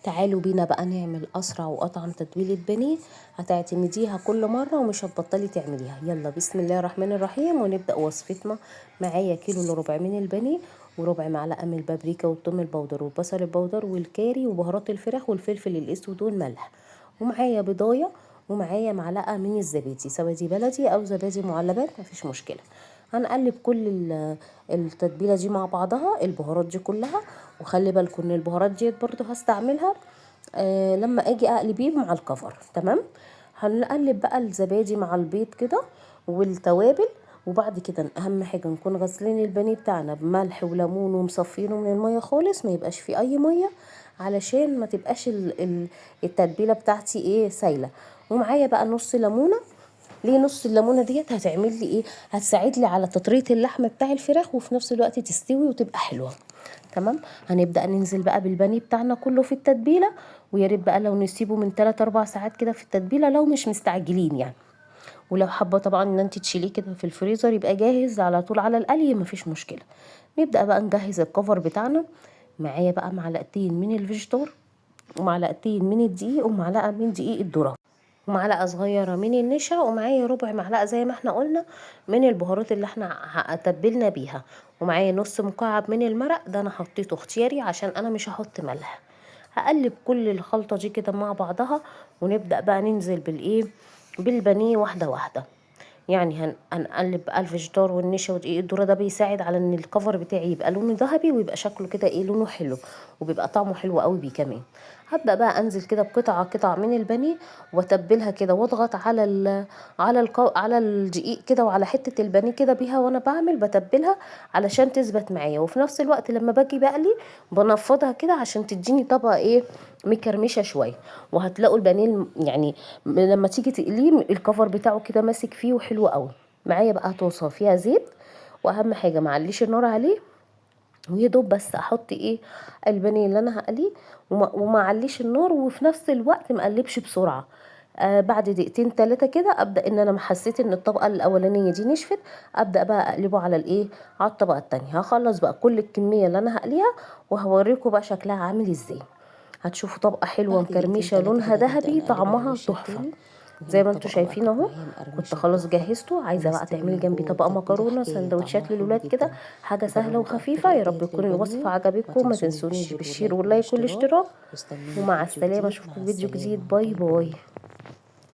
تعالوا بينا بقى نعمل اسرع واطعم تتبيله بانيه هتعتمديها كل مرة ومش هتبطلي تعمليها. يلا بسم الله الرحمن الرحيم ونبدا وصفتنا. معايا كيلو الا ربع من البانيه وربع معلقه من البابريكا والثوم البودر والبصل البودر والكاري وبهارات الفراخ والفلفل الاسود والملح، ومعايا بيضايه ومعايا معلقه من الزبادي، زبادي بلدي او زبادي معلبات مفيش مشكلة. هنقلب كل التتبيله دي مع بعضها، البهارات دي كلها، وخلي بالكم ان البهارات دي برضو هستعملها لما اجي اقلبيه مع الكفر. تمام، هنقلب بقى الزبادي مع البيض كده والتوابل، وبعد كده اهم حاجة نكون غاسلين البانيه بتاعنا بملح وليمون ومصفينه من المية خالص، ما يبقاش فيه اي مية علشان ما تبقاش التتبيله بتاعتي ايه سايله. ومعايا بقى نص ليمونه. ليه نص الليمونه ديت؟ هتعمل لي ايه؟ هتساعد لي على تطريه اللحم بتاع الفراخ، وفي نفس الوقت تستوي وتبقى حلوة. تمام، هنبدا ننزل بقى بالبانيه بتاعنا كله في التتبيله، ويا ريت بقى لو نسيبه من 3-4 ساعات كده في التتبيله لو مش مستعجلين يعني. ولو حابة طبعا ان انت تشيليه كده في الفريزر يبقى جاهز على طول على القلي مفيش مشكلة. نبدا بقى نجهز الكفر بتاعنا. معايا بقى معلقتين من الفيجيتار ومعلقتين من الدقيق ومعلقة من دقيق الذرة ومعلقة صغيرة من النشا، ومعايا ربع معلقه زي ما احنا قلنا من البهارات اللي احنا تبلنا بيها، ومعايا نص مكعب من المرق، ده انا حطيته اختياري عشان انا مش هحط ملح. هقلب كل الخلطة دي كده مع بعضها، ونبدا بقى ننزل بالايه بالبانيه واحدة واحدة. يعني هنقلب بقى الفيجيتار والنشا ودقيق الذرة، ده بيساعد على ان الكفر بتاعي يبقى لونه ذهبي ويبقى شكله كده ايه لونه حلو، وبيبقى طعمه حلو قوي بيه كمان. هبدا بقى انزل كده بقطعه قطعه من البانيه واتبلها كده، واضغط على ال على القو على الدقيق كده وعلى حتة البانيه كده بيها وانا بعمل بتبلها علشان تثبت معايا، وفي نفس الوقت لما باجي بقلي بنفضها كده عشان تديني طبقه ايه مكرمشه شوية. وهتلاقوا البانيه يعني لما تيجي تقليه الكفر بتاعه كده ماسك فيه وحلو قوي. معايا بقى طاسه فيها زيت، واهم حاجة معليش النار عليه، ويا دوب بس احط ايه البانيه اللي انا هقليه وما اعليش النار، وفي نفس الوقت ما اقلبش بسرعة. بعد دقيقتين 3 كده ابدا ان انا ما حسيت ان الطبقة الاولانية دي نشفت، ابدا بقى اقلبه على الايه على الطبقة الثانية. هخلص بقى كل الكمية اللي انا هقليها وهوريكم بقى شكلها عامل ازاي. هتشوفوا طبقه حلوة بعد دقيقتين مكرمشه 3 لونها كده ببدأ ذهبي، أنا أقلبه على طعمها الوش تحفة التاني، وهنا زي ما انتم الطبقة بقى شايفين كانت اهو. معايا كنت مقرمشة خلاص وتحفة جهزته، عايزه بقى ومستوي تعملي من جنبي جوه طبق وتتبيلة مكرونه حكاية طعمها سندوتشات حلو للولاد كده، جدا. حاجة سهلة جربوا بقى وخفيفة. الطريقة يا رب ديت تكون الوصفة للبانيه، ما عجبتكم، ما تنسونيش تنسونيش بالشير بالشير واللايك واللايك والاشتراك، والاشتراك، واستنوني في ومع فيديو السلامة، جديد. اشوفكم مع في فيديو جديد. السلامة، باي باي باي. باي.